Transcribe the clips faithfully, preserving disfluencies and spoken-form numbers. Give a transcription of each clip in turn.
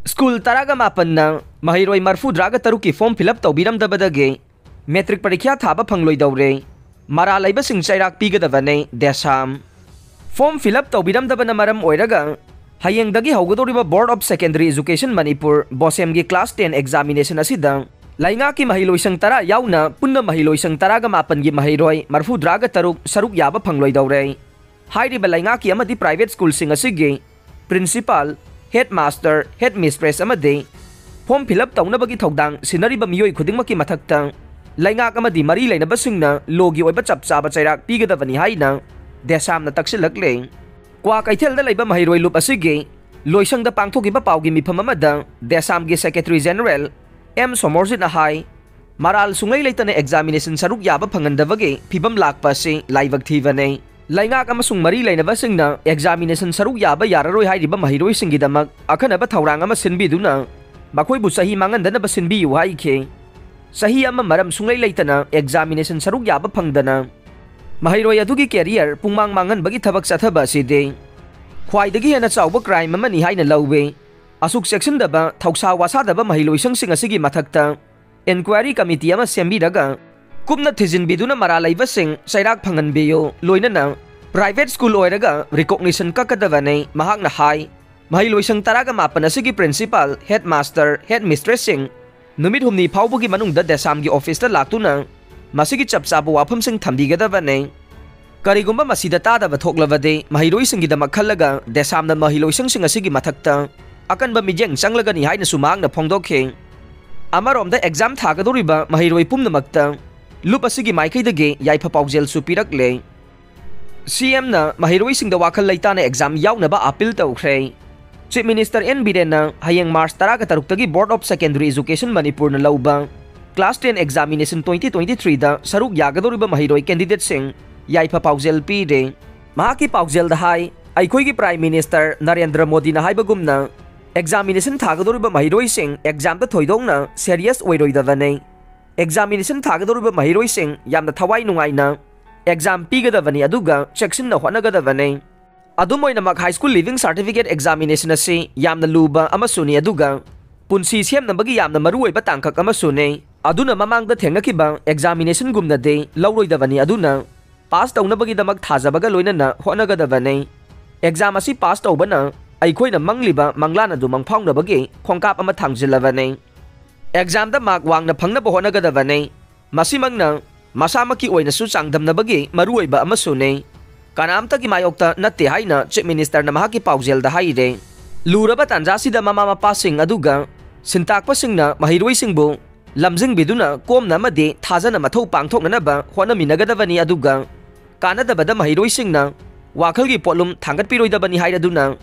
School ꯇꯔꯥꯒ ꯃꯥꯄꯟꯅ ꯃꯍꯩꯔꯣꯏ ꯃꯔꯐꯨꯗ꯭ꯔꯥꯒ ꯇꯔꯨꯛꯀꯤ ꯐꯣꯔꯝ ꯐꯤꯜ ꯑꯞ ꯇꯧꯕꯤꯔꯝꯗꯕꯗꯒꯤ ꯃꯦꯇ꯭ꯔꯤꯛ ꯄꯔꯤꯈ꯭ꯌꯥ ꯊꯥꯕ ꯐꯪꯂꯣꯏꯗꯧꯔꯦ꯫ ꯃꯔꯥꯜ ꯂꯩꯕꯁꯤꯡ ꯆꯩꯔꯥꯛ ꯄꯤꯒꯗꯕꯅꯤ, ꯗꯦꯁꯥꯝ꯫ ꯐꯣꯔꯝ ꯐꯤꯜ ꯑꯞ ꯇꯧꯕꯤꯔꯝꯗꯕꯅ ꯃꯔꯝ ꯑꯣꯏꯔꯒ ꯍꯌꯦꯡꯗꯒꯤ ꯍꯧꯒꯗꯧꯔꯤꯕ Board of Secondary Education Manipur, ꯕꯣꯁꯦꯝꯒꯤ ꯀ꯭ꯂꯥꯁ ꯇꯦꯟ ꯑꯦꯛꯖꯥꯃꯤꯅꯦꯁꯟ ꯑꯁꯤꯗ ꯂꯩꯉꯥꯛꯀꯤ ꯃꯍꯩꯂꯣꯏꯁꯪ ꯇꯔꯥ ꯌꯥꯎꯅ ꯄꯨꯟꯅ ꯃꯍꯩꯂꯣꯏꯁꯪ ꯇꯔꯥꯒ ꯃꯥꯄꯟꯒꯤ ꯃꯍꯩꯔꯣꯏ ꯃꯔꯐꯨꯗ꯭ꯔꯥꯒ ꯇꯔꯨꯛ ꯁꯔꯨꯛ ꯌꯥꯕ ꯐꯪꯂꯣꯏꯗꯧꯔꯦ꯫ ꯍꯥꯏꯔꯤꯕ ꯂꯩꯉꯥꯛꯀꯤ ꯑꯃꯗꯤ ꯄ꯭ꯔꯥꯏꯚꯦꯠ ꯁ꯭ꯀꯨꯜꯁꯤꯡ ꯑꯁꯤꯒꯤ principal, head master, head mistress ꯑꯃꯗꯤ ꯐꯣꯔꯝ ꯐꯤꯜ ꯑꯞ ꯇꯧꯅꯕꯒꯤ ꯊꯧꯗꯥꯡ ꯁꯤꯟꯅꯔꯤꯕ ꯃꯤꯑꯣꯏ ꯈꯨꯗꯤꯡꯃꯛꯀꯤ ꯃꯊꯛꯇ ꯂꯩꯉꯥꯛ ꯑꯃꯗꯤ ꯃꯔꯤ ꯂꯩꯅꯕꯁꯤꯡꯅ ꯂꯣꯒꯤ ꯑꯣꯏꯕ ꯆꯞ ꯆꯥꯕ ꯆꯩꯔꯥꯛ ꯄꯤꯒꯗꯕꯅꯤ ꯍꯥꯏꯅ ꯗꯦꯁꯥꯝꯅ ꯇꯛꯁꯤꯜꯂꯛꯂꯦ꯫ ꯀ꯭ꯋꯥꯀꯩꯊꯦꯜꯗ ꯂꯩꯕ ꯃꯍꯩꯔꯣꯏ ꯂꯨꯞ ꯑꯁꯤꯒꯤ ꯂꯣꯏꯁꯪꯗ ꯄꯥꯡꯊꯣꯛꯈꯤꯕ ꯄꯥꯎꯒꯤ ꯃꯤꯐꯝ ꯑꯃꯗ ꯗꯦꯁꯥꯝꯒꯤ ꯁꯦꯀ꯭ꯔꯦꯇꯔꯤ ꯖꯦꯅꯔꯦꯜ ꯑꯦꯝ ꯁꯣꯃꯣꯔꯖꯤꯠꯅ ꯍꯥꯏ, ꯃꯔꯥꯜ ꯁꯨꯡꯂꯩ ꯂꯩꯇꯅ ꯑꯦꯛꯖꯥꯃꯤꯅꯦꯁꯟ ꯁꯔꯨꯛ ꯌꯥꯕ ꯐꯪꯍꯟꯗꯕꯒꯤ ꯐꯤꯕꯝ ꯂꯥꯛꯄ ꯑꯁꯤ ꯂꯥꯏꯕꯛ ꯊꯤꯕꯅꯤ꯫ ꯂꯩꯉꯥꯛ ꯑꯃꯁꯨꯡ ꯃꯔꯤ ꯂꯩꯅꯕꯁꯤꯡꯅ ꯑꯦꯛꯖꯥꯃꯤꯅꯦꯁꯟ ꯁꯔꯨꯛ ꯌꯥꯕ ꯌꯥꯔꯔꯣꯏ ꯍꯥꯏꯔꯤꯕ ꯃꯍꯩꯔꯣꯏꯁꯤꯡꯒꯤꯗꯃꯛ ꯑꯈꯟꯅꯕ ꯊꯧꯔꯥꯡ ꯑꯃ ꯁꯤꯟꯕꯤꯗꯨꯅ ꯃꯈꯣꯏꯕꯨ ꯆꯍꯤ ꯃꯥꯡꯍꯟꯗꯅꯕ ꯁꯤꯟꯕꯤꯌꯨ ꯍꯥꯏꯈꯤ꯫ ꯆꯍꯤ ꯑꯃ ꯃꯔꯝ ꯁꯨꯡꯂꯩ ꯂꯩꯇꯅ ꯑꯦꯛꯖꯥꯃꯤꯅꯦꯁꯟ ꯁꯔꯨꯛ ꯌꯥꯕ ꯐꯪꯗꯅ ꯃꯍꯩꯔꯣꯏ ꯑꯗꯨꯒꯤ ꯀꯦꯔꯤꯌꯔ ꯄꯨꯡꯃꯥꯡ ꯃꯥꯡꯍꯟꯕꯒꯤ ꯊꯕꯛ ꯆꯠꯊꯕ ꯑꯁꯤꯗꯤ ꯈ꯭ꯋꯥꯏꯗꯒꯤ ꯍꯦꯟꯅ ꯆꯥꯎꯕ ꯀ꯭ꯔꯥꯏꯝ ꯑꯃꯅꯤ ꯍꯥꯏꯅ ꯂꯧꯏ꯫ ꯑꯁꯨꯛ ꯆꯦꯛꯁꯤꯟꯗꯕ, ꯊꯧꯁꯥ ꯋꯥꯁꯥꯗꯕ ꯃꯍꯩꯂꯣꯏꯁꯪꯁꯤꯡ ꯑꯁꯤꯒꯤ ꯃꯊꯛꯇ ꯏꯟꯀ꯭ꯋꯥꯏꯔꯤ ꯀꯃꯤꯇꯤ ꯑꯃ ꯁꯦꯝꯕꯤꯔꯒ ꯀꯨꯞꯅ ꯊꯤꯖꯤꯟꯕꯤꯗꯨꯅ ꯃꯔꯥꯜ ꯂꯩꯕꯁꯤꯡ ꯆꯩꯔꯥꯛ ꯐꯪꯍꯟꯕꯤꯌꯨ꯫ ꯂꯣꯏꯅꯅ ꯄ꯭ꯔꯥꯏꯚꯦꯠ ꯁ꯭ꯀꯨꯜ ꯑꯣꯏꯔꯒ ꯔꯤꯀꯣꯒꯅꯤꯁꯟ ꯀꯛꯀꯗꯕꯅꯤ꯫ ꯃꯍꯥꯛꯅ ꯍꯥꯏ, ꯃꯍꯩꯂꯣꯏꯁꯪ ꯇꯔꯥꯒ ꯃꯥꯄꯟ ꯑꯁꯤꯒꯤ ꯄ꯭ꯔꯤꯟꯁꯤꯄꯥꯜ, ꯍꯦꯗ ꯃꯥꯁꯇꯔ, ꯍꯦꯗ ꯃꯤꯁꯇ꯭ꯔꯦꯁꯁꯤꯡ ꯅꯨꯃꯤꯠ ꯍꯨꯝꯅꯤ ꯐꯥꯎꯕꯒꯤ ꯃꯅꯨꯡꯗ ꯗꯦꯁꯥꯝꯒꯤ ꯑꯣꯐꯤꯁꯇ ꯂꯥꯛꯇꯨꯅ ꯃꯁꯤꯒꯤ ꯆꯞ ꯆꯥꯕ ꯋꯥꯐꯝꯁꯤꯡ ꯊꯝꯕꯤꯒꯗꯕꯅꯤ꯫ ꯀꯔꯤꯒꯨꯝꯕ ꯃꯁꯤꯗ ꯇꯥꯗꯕ ꯊꯣꯛꯂꯕꯗꯤ ꯃꯍꯩꯔꯣꯏꯁꯤꯡꯒꯤꯗꯃꯛ ꯈꯜꯂꯒ ꯗꯦꯁꯥꯝꯅ ꯃꯍꯩꯂꯣꯏꯁꯪꯁꯤꯡ ꯑꯁꯤꯒꯤ ꯃꯊꯛꯇ ꯑꯀꯟꯕ ꯃꯤꯠꯌꯦꯡ ꯆꯪꯂꯒꯅꯤ ꯍꯥꯏꯅꯁꯨ ꯃꯍꯥꯛꯅ ꯐꯣꯡꯗꯣꯛꯈꯤ꯫ ꯑꯃꯔꯣꯝꯗ ꯑꯦꯛꯖꯥꯝ ꯊꯥꯒꯗꯧꯔꯤꯕ ꯃꯍꯩꯔꯣꯏ ꯄꯨꯝꯅꯃꯛꯇ ꯂꯨꯞ ꯑꯁꯤꯒꯤ ꯃꯥꯏꯀꯩꯗꯒꯤ ꯌꯥꯏꯐ ꯄꯥꯎꯖꯦꯜꯁꯨ ꯄꯤꯔꯛꯂꯦ꯫ ꯁꯤ ꯑꯦꯝꯅ ꯃꯍꯩꯔꯣꯏꯁꯤꯡꯗ ꯋꯥꯈꯜ ꯂꯩꯇꯥꯅ ꯑꯦꯛꯖꯥꯝ ꯌꯥꯎꯅꯕ ꯑꯄꯤꯜ ꯇꯧꯈ꯭ꯔꯦ꯫ ꯆꯤꯐ ꯃꯤꯅꯤꯁꯇꯔ ꯑꯦꯟ ꯕꯤꯔꯦꯟꯅ ꯍꯌꯦꯡ ꯃꯥꯔꯆ ꯇꯔꯥꯒ ꯇꯔꯨꯛꯇꯒꯤ Board of Secondary Education ꯃꯅꯤꯄꯨꯔꯅ ꯂꯧꯕ class ten examination twenty twenty ꯊ꯭ꯔꯤꯗ ꯁꯔꯨꯛ ꯌꯥꯒꯗꯧꯔꯤꯕ ꯃꯍꯩꯔꯣꯏ ꯀꯦꯟꯗꯤꯗꯦꯠꯁꯤꯡ ꯌꯥꯏꯐ ꯄꯥꯎꯖꯦꯜ ꯄꯤꯔꯦ꯫ ꯃꯍꯥꯛꯀꯤ ꯄꯥꯎꯖꯦꯜꯗ ꯍꯥꯏ, ꯑꯩꯈꯣꯏꯒꯤ ꯄ꯭ꯔꯥꯏꯝ ꯃꯤꯅꯤꯁꯇꯔ ꯅꯔꯦꯟꯗ꯭ꯔ ꯃꯣꯗꯤꯅ ꯍꯥꯏꯕꯒꯨꯝꯅ, ꯑꯦꯛꯖꯥꯃꯤꯅꯦꯁꯟ ꯊꯥꯒꯗꯧꯔꯤꯕ ꯃꯍꯩꯔꯣꯏꯁꯤꯡ ꯑꯦꯛꯖꯥꯝꯗ ꯊꯣꯏꯗꯣꯛꯅ ꯁꯦꯔꯤꯌꯁ ꯑꯣꯏꯔꯣꯏꯗꯕꯅꯤ꯫ ꯑꯦꯛꯖꯥꯃꯤꯅꯦꯁꯟ ꯊꯥꯒꯗꯧꯔꯤꯕ ꯃꯍꯩꯔꯣꯏꯁꯤꯡ ꯌꯥꯝꯅ ꯊꯋꯥꯏ ꯅꯨꯡꯉꯥꯏꯅ ꯑꯦꯛꯖꯥꯝ ꯄꯤꯒꯗꯕꯅꯤ, ꯑꯗꯨꯒ ꯆꯦꯛꯁꯤꯟꯅ ꯍꯣꯠꯅꯒꯗꯕꯅꯤ꯫ ꯑꯗꯨꯝ ꯑꯣꯏꯅꯃꯛ, high school leaving certificate examination ꯑꯁꯤ ꯌꯥꯝꯅ ꯂꯨꯕ ꯑꯃꯁꯨꯅꯤ, ꯑꯗꯨꯒ ꯄꯨꯟꯁꯤ ꯁꯦꯝꯅꯕꯒꯤ ꯌꯥꯝꯅ ꯃꯔꯨꯑꯣꯏꯕ ꯇꯥꯡꯀꯛ ꯑꯃꯁꯨꯅꯤ꯫ ꯑꯗꯨꯅ ꯃꯃꯥꯡꯗ ꯊꯦꯡꯅꯈꯤꯕ examination ꯒꯨꯝꯅꯗꯤ ꯂꯧꯔꯣꯏꯗꯕꯅꯤ, ꯑꯗꯨꯅ ꯄꯥꯁ ꯇꯧꯅꯕꯒꯤꯗꯃꯛ ꯊꯥꯖꯕꯒ ꯂꯣꯏꯅꯅ ꯍꯣꯠꯅꯒꯗꯕꯅꯤ꯫ Exam ꯑꯁꯤ ꯄꯥꯁ ꯇꯧꯕꯅ ꯑꯩꯈꯣꯏꯅ ꯃꯪꯂꯤꯕ ꯃꯪꯂꯥꯟ ꯑꯗꯨ ꯃꯪꯐꯥꯎꯅꯕꯒꯤ ꯈꯣꯡꯀꯥꯞ ꯑꯃ ꯊꯥꯡꯖꯤꯜꯂꯕꯅꯤ꯫ Exam ꯗ mark ꯋꯥꯡꯅ ꯐꯪꯅꯕ ꯍꯣꯠꯅꯒꯗꯕꯅꯤ꯫ ꯃꯁꯤꯃꯛꯅ ꯃꯁꯥꯃꯛꯀꯤ ꯑꯣꯏꯅꯁꯨ ꯆꯥꯡꯗꯝꯅꯕꯒꯤ ꯃꯔꯨꯑꯣꯏꯕ ꯑꯃꯁꯨꯅꯤ꯫ ꯀꯅꯥꯝꯇꯒꯤ ꯃꯥꯌꯣꯛꯇ ꯅꯠꯇꯦ ꯍꯥꯏꯅ Chief Minister ꯅ ꯃꯍꯥꯛꯀꯤ ꯄꯥꯎꯖꯦꯜꯗ ꯍꯥꯏꯔꯦ꯫ ꯂꯨꯔꯕ ꯇꯥꯟꯖꯥꯁꯤꯗ ꯃꯃꯥ ꯃꯄꯥꯁꯤꯡ ꯑꯗꯨꯒ ꯁꯤꯟꯇꯥꯛꯄꯁꯤꯡꯅ ꯃꯍꯩꯔꯣꯏꯁꯤꯡꯕꯨ ꯂꯝꯖꯤꯡꯕꯤꯗꯨꯅ ꯀꯣꯝꯅ ꯑꯃꯗꯤ ꯊꯥꯖꯅ ꯃꯊꯧ ꯄꯥꯡꯊꯣꯛꯅꯅꯕ ꯍꯣꯠꯅꯃꯤꯟꯅꯒꯗꯕꯅꯤ, ꯑꯗꯨꯒ ꯀꯥꯟꯅꯗꯕꯗ ꯃꯍꯩꯔꯣꯏꯁꯤꯡꯅ ꯋꯥꯈꯜꯒꯤ ꯄꯣꯠꯂꯨꯝ ꯊꯥꯡꯒꯠꯄꯤꯔꯣꯏꯗꯕꯅꯤ ꯍꯥꯏꯔꯗꯨꯅ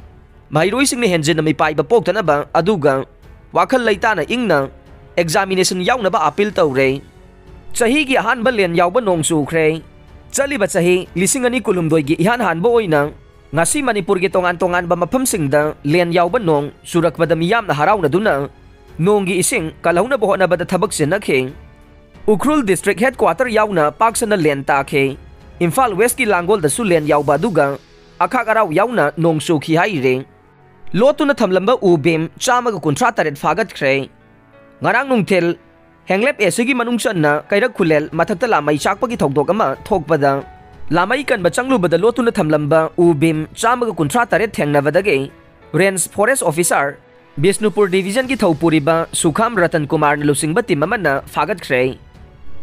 ꯃꯍꯩꯔꯣꯏꯁꯤꯡꯅ ꯍꯦꯟꯖꯤꯟꯅ ꯃꯤꯄꯥꯏꯕ ꯄꯣꯛꯇꯅꯕ ꯑꯗꯨꯒ ꯋꯥꯈꯜ ꯂꯩꯇꯥꯅ ꯏꯪꯅ examination ꯌꯥꯎꯅꯕ appeal ꯇꯧꯔꯦ꯫ ꯆꯍꯤꯒꯤ ꯑꯍꯥꯟꯕ ꯂꯦꯟ ꯌꯥꯎꯕ ꯅꯣꯡ ꯆꯨꯈ꯭ꯔꯦ꯫ ꯆꯠꯂꯤꯕ ꯆꯍꯤ ꯂꯤꯁꯤꯡ ꯑꯅꯤ ꯀꯨꯟꯍꯨꯝꯗꯣꯏꯒꯤ ꯏꯍꯥꯟ ꯍꯥꯟꯕ ꯑꯣꯏꯅ ꯉꯁꯤ ꯃꯅꯤꯄꯨꯔꯒꯤ ꯇꯣꯉꯥꯟ ꯇꯣꯉꯥꯟꯕ ꯃꯐꯝꯁꯤꯡꯗ ꯂꯦꯟ ꯌꯥꯎꯕ ꯅꯣꯡ ꯆꯨꯔꯛꯄꯗ ꯃꯤꯌꯥꯝꯅ ꯍꯔꯥꯎꯅꯗꯨꯅ ꯅꯣꯡꯒꯤ ꯏꯁꯤꯡ ꯀꯜꯍꯧꯅꯕ ꯍꯣꯠꯅꯕꯗ ꯊꯕꯛ ꯆꯤꯟꯅꯈꯤ꯫ ꯎꯈ꯭ꯔꯨꯜ district headquarter ꯌꯥꯎꯅ ꯄꯥꯛ ꯁꯟꯅ ꯂꯦꯟ ꯇꯥꯈꯤ꯫ ꯏꯝꯐꯥꯜ West ꯀꯤ ꯂꯥꯡꯒꯣꯜꯗꯁꯨ ꯂꯦꯟ ꯌꯥꯎꯕ ꯑꯗꯨꯒ ꯑꯈꯥꯛ ꯑꯔꯥꯎ ꯌꯥꯎꯅ ꯅꯣꯡ ꯆꯨꯈꯤ ꯍꯥꯏꯔꯤ꯫ ꯂꯣꯠꯇꯨꯅ ꯊꯝꯂꯝꯕ ꯎ ꯕꯤꯝ ꯆꯥꯝꯃꯒ ꯀꯨꯟꯊ꯭ꯔꯥ ꯇꯔꯦꯠ ꯐꯥꯒꯠꯈ꯭ꯔꯦ꯫ ꯉꯔꯥꯡ ꯅꯨꯡꯊꯤꯜ ꯍꯦꯡꯂꯦꯞ AC ꯒꯤ ꯃꯅꯨꯡ ꯆꯟꯅ ꯀꯩꯔꯛ ꯈꯨꯂꯦꯜ ꯃꯊꯛꯇ ꯂꯥꯃꯩ ꯆꯥꯛꯄꯒꯤ ꯊꯧꯗꯣꯛ ꯑꯃ ꯊꯣꯛꯄꯗ, ꯂꯥꯃꯩ ꯀꯟꯕ ꯆꯪꯂꯨꯕꯗ ꯂꯣꯠꯇꯨꯅ ꯊꯝꯂꯝꯕ ꯎ ꯕꯤꯝ ꯆꯥꯝꯃꯒ ꯀꯨꯟꯊ꯭ꯔꯥ ꯇꯔꯦꯠ ꯊꯦꯡꯅꯕꯗꯒꯤ Range Forest Officer, Bishnupur Division ꯒꯤ ꯊꯧꯄꯨꯔꯤꯕ ꯁꯨꯈꯥꯝ ꯔꯇꯟ ꯀꯨꯃꯥꯔꯅ ꯂꯨꯆꯤꯡꯕ team ꯑꯃꯅ ꯐꯥꯒꯠꯈ꯭ꯔꯦ꯫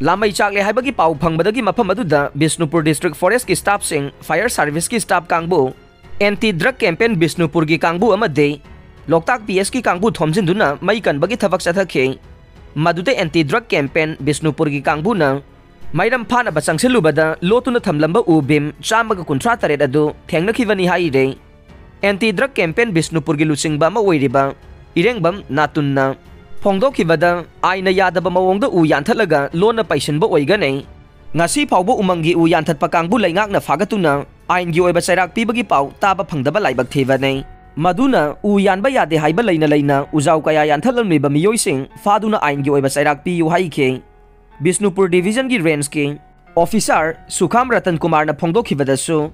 ꯂꯥꯃꯩ ꯆꯥꯛꯂꯦ ꯍꯥꯏꯕꯒꯤ ꯄꯥꯎ ꯐꯪꯕꯗꯒꯤ ꯃꯐꯝ ꯑꯗꯨꯗ ꯕꯤꯁꯅꯨꯄꯨꯔ District Forest ꯀꯤ staff ꯁꯤꯡ, fire service ꯀꯤ staff ꯀꯥꯡꯕꯨ, Anti Drug Campaign ꯕꯤꯁꯅꯨꯄꯨꯔꯒꯤ ꯀꯥꯡꯕꯨ ꯑꯃꯗꯤ ꯂꯣꯛꯇꯥꯛ P S ꯀꯤ ꯀꯥꯡꯕꯨ ꯊꯣꯝꯖꯤꯟꯗꯨꯅ ꯃꯩ ꯀꯟꯕꯒꯤ ꯊꯕꯛ ꯆꯠꯊꯈꯤ꯫ ꯃꯗꯨꯗ Anti Drug Campaign ꯕꯤꯁꯅꯨꯄꯨꯔꯒꯤ ꯀꯥꯡꯕꯨꯅ ꯃꯩꯔꯝ ꯐꯥꯅꯕ ꯆꯪꯁꯤꯜꯂꯨꯕꯗ ꯂꯣꯠꯇꯨꯅ ꯊꯝꯂꯝꯕ ꯎ ꯕꯤꯝ ꯆꯥꯝꯃꯒ ꯀꯨꯟꯊ꯭ꯔꯥ ꯇꯔꯦꯠ ꯑꯗꯨ ꯊꯦꯡꯅꯈꯤꯕꯅꯤ ꯍꯥꯏꯔꯤ꯫ Anti Drug Campaign ꯕꯤꯁꯅꯨꯄꯨꯔꯒꯤ ꯂꯨꯆꯤꯡꯕ ꯑꯃ ꯑꯣꯏꯔꯤꯕ ꯏꯔꯦꯡꯕꯝ ꯅꯥꯇꯨꯟꯅ ꯐꯣꯡꯗꯣꯛꯈꯤꯕꯗ, ꯑꯥꯏꯟꯅ ꯌꯥꯗꯕ ꯃꯑꯣꯡꯗ ꯎ ꯌꯥꯟꯊꯠꯂꯒ ꯂꯣꯟꯅ ꯄꯩꯁꯤꯟꯕ ꯑꯣꯏꯒꯅꯤ꯫ ꯉꯁꯤ ꯐꯥꯎꯕ ꯎꯃꯪꯒꯤ ꯎ ꯌꯥꯟꯊꯠꯄ ꯀꯥꯡꯕꯨ ꯂꯩꯉꯥꯛꯅ ꯐꯥꯒꯠꯇꯨꯅ ꯑꯥꯏꯟꯒꯤ ꯑꯣꯏꯕ ꯆꯩꯔꯥꯛ ꯄꯤꯕꯒꯤ ꯄꯥꯎ ꯇꯥꯕ ꯐꯪꯗꯕ ꯂꯥꯏꯕꯛ ꯊꯤꯕꯅꯤ꯫ ꯃꯗꯨꯅ ꯎ ꯌꯥꯟꯕ ꯌꯥꯗꯦ ꯍꯥꯏꯕ ꯂꯩꯅ ꯂꯩꯅ ꯎꯖꯥꯎ ꯀꯌꯥ ꯌꯥꯟꯊꯠꯂꯝꯂꯤꯕ ꯃꯤꯑꯣꯏꯁꯤꯡ ꯐꯥꯗꯨꯅ ꯑꯥꯏꯟꯒꯤ ꯑꯣꯏꯕ ꯆꯩꯔꯥꯛ ꯄꯤꯌꯨ ꯍꯥꯏꯈꯤ꯫ ꯕꯤꯁꯅꯨꯄꯨꯔ Division ꯒꯤ Range ꯀꯤ Officer ꯁꯨꯈꯥꯝ ꯔꯇꯟ ꯀꯨꯃꯥꯔꯅ ꯐꯣꯡꯗꯣꯛꯈꯤꯕꯗꯁꯨ,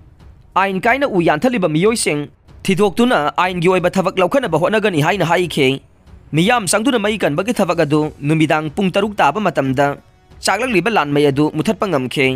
ꯑꯥꯏꯟ ꯀꯥꯏꯅ ꯎ ꯌꯥꯟꯊꯠꯂꯤꯕ ꯃꯤꯑꯣꯏꯁꯤꯡ ꯊꯤꯗꯣꯛꯇꯨꯅ ꯑꯥꯏꯟꯒꯤ ꯑꯣꯏꯕ ꯊꯕꯛ ꯂꯧꯈꯠꯅꯕ ꯍꯣꯠꯅꯒꯅꯤ ꯍꯥꯏꯅ ꯍꯥꯏꯈꯤ꯫ ꯃꯤꯌꯥꯝ ꯆꯪꯗꯨꯅ ꯃꯩ ꯀꯟꯕꯒꯤ ꯊꯕꯛ ꯑꯗꯨ ꯅꯨꯃꯤꯗꯥꯡ ꯄꯨꯡ ꯇꯔꯨꯛ ꯇꯥꯕ ꯃꯇꯝꯗ ꯆꯥꯛꯂꯛꯂꯤꯕ ꯂꯥꯟꯃꯩ ꯑꯗꯨ ꯃꯨꯊꯠꯄ ꯉꯝꯈꯤ꯫